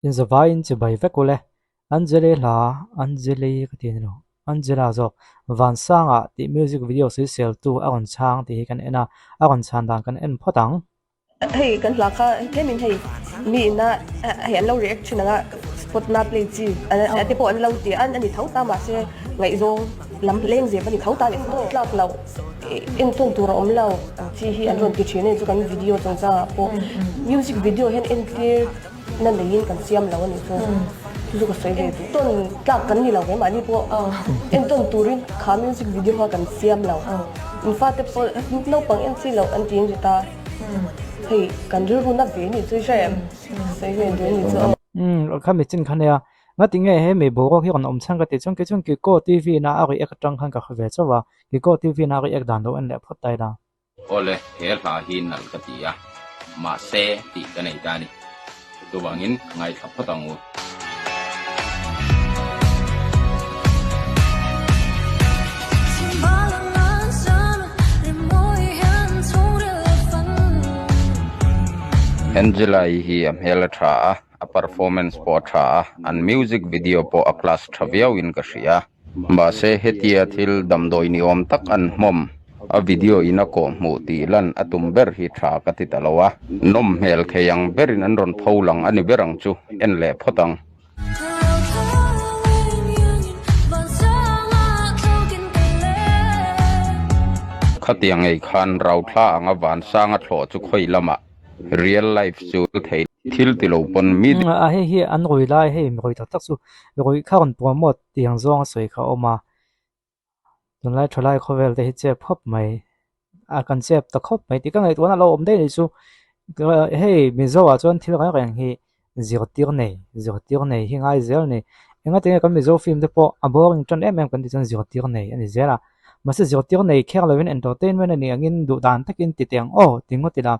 Inzavaiin chibai vek ule. Anjali hla, Anjali ka ti a ni lo, Angela zawk, Vansanga tih music video sawiseltu a rawn chhang tih hi kan en a, a rawn chhan dan kan en phawt ang. Hei kan hla kha tlemin hei mi ina hei an lo react thin anga spot na play chi a te pawh an lo ti a a ni tho ta mahse ngaihzawng lam leng zep a ni tho ta leh tlak loh entawn tur a awm lo ang chi hi an rawn ti thin a ni chu kan video chungchangah pawh music video hian entir na neiin kan siam lo a nih chu chu chu ka sawi ve duh tawn tlak kan ni lo ve mahni pawh entawn turin kha music video kha kan siam lo in fate pawh naupang en chi loh an ti in ri ta hei kan rilru na ve nih chu i hre em sawi ve duh a nih chu aw. Umm kha mi chin kha nia ngati nge he mi boruak hi rawn awm chhan ka tih chuan kei chuan Kiko TV na a react atang khan ka hre ve chauh a Kiko TV na a react dan lo en leh phawt ta ila. Awle, he hla hi nalh ka ti a, mahse tih ka nei ta a ni. Chuvangin ngaithla phawt ang u. Angela-i hi a hmel a tha a, a performance pawh a tha a, an music video pawh a class tha viauin ka hria. Mahse hetia thil damdawi ni awm tak an hmawm a video in a kawh hmuh tih lan a tum ber hi tha ka ti ta lo a, nawm hmel thei ang berin an rawn pho lang a ni ber ang chu, en leh phawt ang. Khatiang ei khan rauthla anga vansanga thlawh chu khawi lamah Real life chu thei thil ti lo pawn mi A hei hi an rui lai hei mi rui tak tak chu rui kha rawn promote tih ang zawng a sawi kha a awm a, tunlai thalai khawvel te hi chep khawp mai a kan chep ta khawp mai tih ka ngaihtuahna a lo awm daih a nih chu hei Mizo ah chuan thil reng reng hi zirtir nei zirtir nei hi ngai zel a ni engati nge kan Mizo film te pawh a boring tan em em kan tih chuan zirtir nei a ni zel a mahse zirtir nei kher lovin entertainment a nih angin duh dan takin ti teh ang aw ti ngawt ila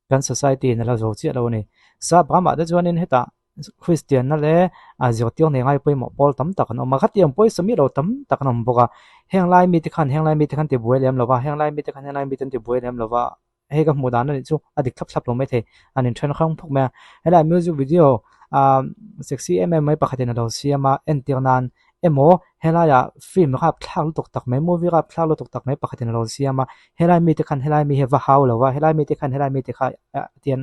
kan society in a la zo chiah lo a ni sap ramah te chuanin hetah Kristian na leh a zirtir nei ngai pawimawh pawl tam tak an awm a khatiang pawisa mi lo tam tak an awm bawk a heng lai mite khan heng lai mite khan ti buai lem lova heng lai mite khan heng lai mite an ti buai lem lova. Hei ka hmuh dan a nih chu a dik thlap thlap lo maithei an inthen hrang phawk mai a helai music video ah sexy em em mai pakhatin a lo siam a entir nan emaw helaiah film rapthlak lutuk tak mai movie rapthlak lutuk tak mai pakhatin a lo siam a helai mite khan helai mi hi a va hau lo va helai mite khan helai mite kha tian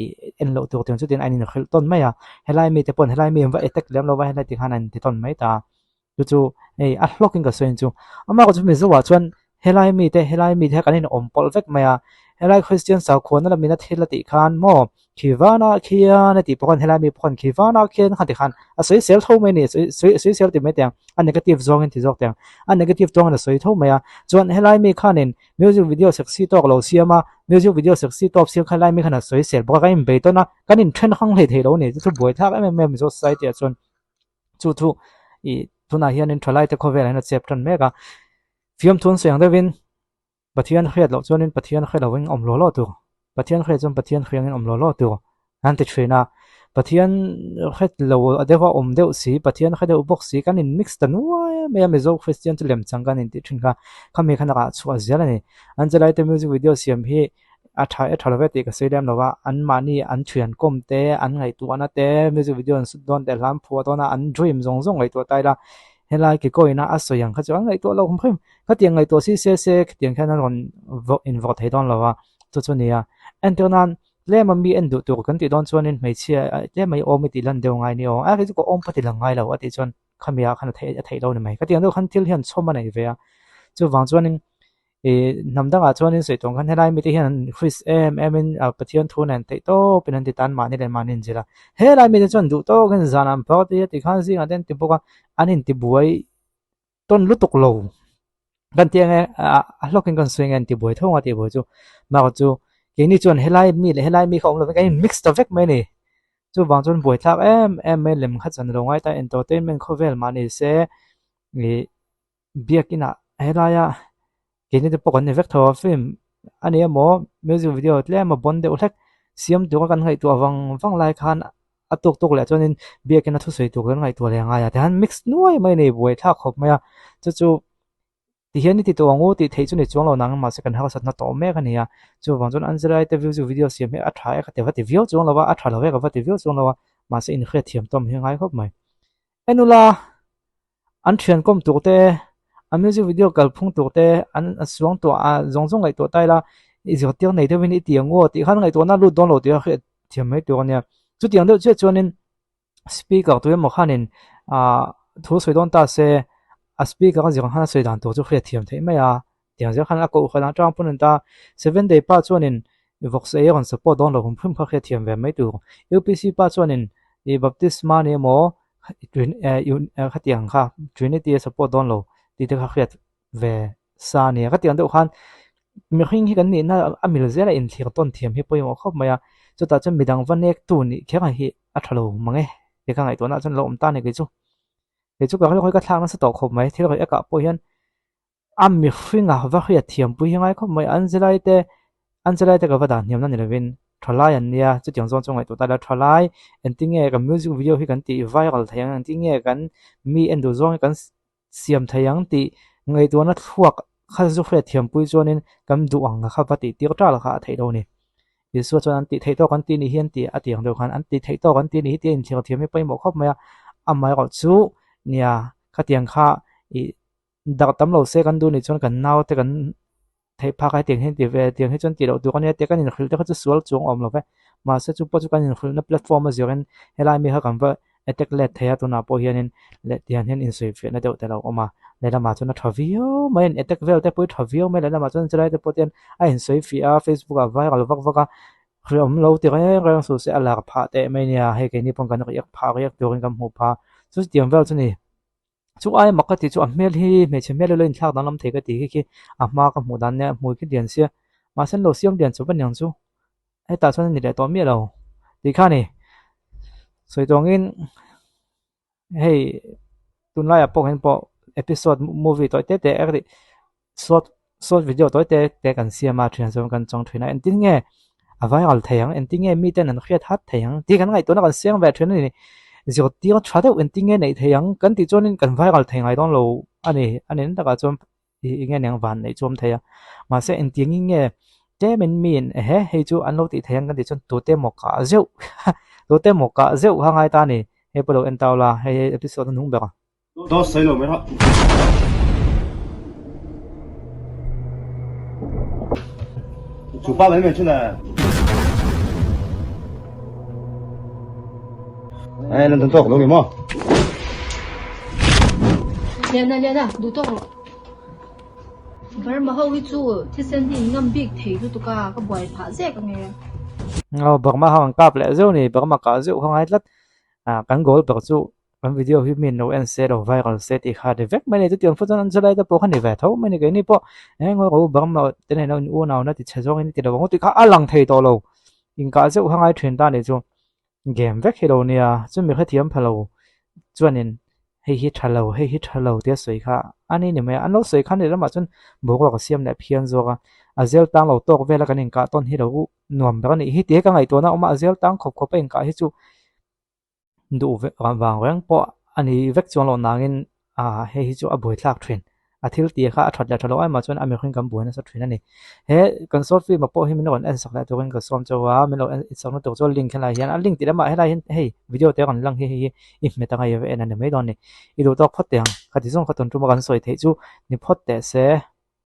ih en loh tur tiang chutin a inhrilh tawn mai a helai mite pawhin helai mi an va attack lem lo va helai tikhan an inti tawn mai ta a. Chu chu hei a hlawkin ka sawi ang chu. Amah chu Mizo ah chuan helai mite helai mite kha kan inawm pawlh vek mai a, helai Kristian sakhuana lamina thil a tih khan maw khi vanah khian a tih pawh khan helai mi pawh khan khi vanah khian kha ti khan a sawi sel tho mai a ni sawi sawi sel ti mai teh ang a negative zawngin ti zawk teh ang a negative tawngin a sawi tho mai a chuan helai mi khanin music video sexy tawk lo siam a music video sexy tawp siam kha helai mi khan a sawi sel bawk a kan inbei tawn a kan inthen hang hlei thei lo a ni chu chu buaithlak em em mai a Mizo society ah chuan. Chu chu ih tunah hianin thalaite khawvelah hian a chep tan mek a, fiamthu an sawi ang deuhin Pathian hriat loh chuanin Pathian hre lovin awm law law tur, Pathian hriat chuan Pathian hriangin awm law law tur an ti thin a, Pathian hret lo deuha awm deuh si, Pathian hre deuh bawk si kan in mix ta nuai mai a, Mizo Kristian chu lemchang kan intih thin kha, khami khan a rah chhuah zel a ni. Angelite music video siam hi A tha e tha lo ve tih ka sawi lem lo a, an mahni an thian kawm te, an ngaihtuahna te, music video an sut dawn te, hla an phuah dawn a, an dream zawng zawng ngaihtuah ta ila, helai kekawh ina a sawi ang kha chu an ngaihtuah lo hrim hrim, khatiang ngaihtuah si se se khatiang khian an rawn vawh invawh thei dawn lo a, chu chu a ni a. Entir nan tlema mi en duh tur kan tih dawn chuanin hmeichhia tlema i awm i tih lan deuh ngai ni aw, a kei chu ka awm pawh ti lang ngai lo a tih chuan khami ah khan a theih a theih lo a ni mai, khatiang deuh khan thil hian chhawm a nei ve a, chuvang chuanin Ih hnam dangah chuanin sawi tawng khan helai mite hian an Chris em em in ah Pathian thu nen theih tawpin an ti tan mahni leh mahni an zir a, helai mite chuan duh tawkin zan an party a tikhan zingah te an ti bawk a, an intibuai tawn lutuk lo kan tih ang e ah a hlawkin kan sawi ang e an tibuai tho ang a tihbuai chu bakah chu keini chuan helai mi leh helai mi kha awm lovin kan in mix ta vek mai a ni chuvang chuan buaithlak em em mai lem kha chan lo ngai ta entertainment khawvel mah ni se ih. Biakinah helaia keini te pawh kan ni vek tho a film a ni emaw music video tlem a bawn deuh hlek siam tura kan ngaihtuah vang vang lai khan a tuk tuk leh chuanin biakin a thusawi tur kan ngaihtuah leh angai a tihian mix nuai mai a ni buaithlak khawp mai a chu chu tihian i ti tawh ang u tih theih chu ni chuang lo nang mahse kan harsatna tawh mek a ni a chuvang chuan an zirlaite music video siam hi a tha e ka ti va ti viau chuang lo a a tha lo e ka va ti viau chuang lo a. Mahse inhriat thiam tawm hi a ngai khawp mai. En ula, an thian kawm tur te, a music video kalphung tur te, an suang tuah a zawng zawng ngaihtuah ta ila i zirtir nei deuhin i ti ang aw tih khan ngaihtuahna a lut dawn lo tih a hriat thiam mai tur a nia. Chutiang deuh chiah chuanin speaker tu emaw khanin ah thu sawi dawn ta se a speaker a zir ang khan a sawi dan tur chu hriat thiam theih mai a. Tiang zel khan a koh khan atang pawn an ta. Seven day pa chuanin Vox ei a rawn support dawn lo hum hrim kha hriat thiam ve mai tur. UPC pa chuanin i Baptist ma ni emaw khatiang kha Trinity a support dawn lo tih te kha hriat ve sa a nia. Khatiang deuh khan mihring hi kan nihna a mil zel a inthlir tawn thiam hi pawimawh khawp mai a. Chutah chuan midang va nek tu nih kher ang hi a tha lo mang e tih kha ngaihtuahna chuan a lo awm ta a ni kei chu. Kei chu ka rilru hi ka thlak nasa tawh khawp mai. Thil raih akah pawh hian A mihringa va hriat thiampui hi ngai khawp mai. Angelai te Angelai te ka va dah hniamna ni lovin thalai an nia chutiang zawng chu ngaihtuah ta ila thalai engtinge kan music video hi kan tih viral thei ang engtinge kan mi en duh zawng hi kan siam thei ang tih ngaihtuahna thluak kha chu hriat thiampui chuanin kan duh ang kha va tih tir tal kha a theih lo a ni. Isua chuan an tih theih tawk an tih nih hi an ti a tih ang deuh khan an tih theih tawk an tih nih hi tia inthiar thiam hi pawimawh khawp mai a amaherawh chu nia khatiang kha ih Dak tam lo se kan duh nih chuan kan nau te kan theih phak a hetiang hian ti ve tiang hi chuan tih loh tur a nia tia kan inhrilh te kha chu sual chuang awm lo ve. Mahse chu pawh chu kan inhrilhna platform a zirin helai mi kha kan va attack let thei a tunah pawh hianin leh tiang hian insawifiahna deuh te a lo awm a lehlamah chuan a tha viau mai a attack vel te pawh hi tha viau mai lehlamah chuan chulai te pawh te hian a insawifiah a facebook ah viral vak vak a hreawm lo ti reng reng suh se a lar phah teh mai nia hei keini pawh kan riak phah riak turin kan hmuh phah chu tiang vel chu ni. Chu ai mak ka tih chu a hmel hi hmeichhe hmel ilo inthlak danglam thei ka tih khi khi a hma ka hmuh dan nia hmui khi lian sia mahse an lo siam lian chawp aniang chu hetah chuan a ni leh tawh miah lo tih kha a ni sawi tawngin hei tunlaiah pawh hian pawh episode movie tawih te te short short video tawi te te kan siam a thian chuan kan chang thin a engtin nge a viral thei ang engtin nge miten an hriat hat thei ang tih kan ngaihtuahna kan siam ve thin a ni zirtir tha deuh engtin nge neih thei ang kan tih chuanin kan viral thei ngai dawn lo a ni a ni takah chuan ih eng nge niang van neih chuam thei a mahse engtiangin nge tlemin miin ehe hei chu an lo tih thei ang kan tih chuan tute emaw kah zeuh tute emaw kah zeuh kha ngai ta a ni hei pawh lo en tau la hei episode a hnung ber a. Dawt sawi lo mai rawh. Chu pa mai mai chu le. Ai nan tan tawk lo ni maw? Liana Liana duh tawk rawh. Burma ho hi chu thisen hi in ngam bik thei lutuk a ka buai phah zek ange. Aw Burma ho an kap leh zeuh ni Burma kah zeuh kha ngai tlat ah kan goal ber chu Kan video hi mi lo en se lo viral se tih kha a ni vek mai a ni. Chutiang fawt chuan an zalai te pawh kha ni ve tho mai a ni. Keini pawh eng emaw Burma te nen in unauna ti chhe zawngin ti lo ang tih kha a lang thei tawh lo. Inkah zeuh kha ngai thin ta a nih chu. Game vek hi lo nia, chumi hrethiam pha lo chuanin hei hi tha lo, hei hi tha lo tia sawi kha a ni ni mai a. An lo sawi kha ni lamah chuan boruak a siam leh phian zawk a. A zel tang lo tawk vela kan inkah tawn hi lo nuam ber a nih hi tia ka ngaihtuahna a awm a, a zel tang khawp khawp a inkah hi chu. Duh vang reng pawh a ni vek chuang loh nangin ah hei hi chu a buaithlak thin. A thil tih kha a that leh tha loh aimah chuan a mihring kan buai nasa thin a ni. He kan short film ah pawh hi min rawn en sak leh turin ka sawm chauh a, min lo en sak na tur chuan link helai hian a link tih lamah helai hian hei video te rawn lang hi hei hi i hmet anga i va en a ni mai dawn a ni. I duh tawk phawt teh ang. Khati zawng kha tun tuma kan sawi theih chu ni phawt teh se.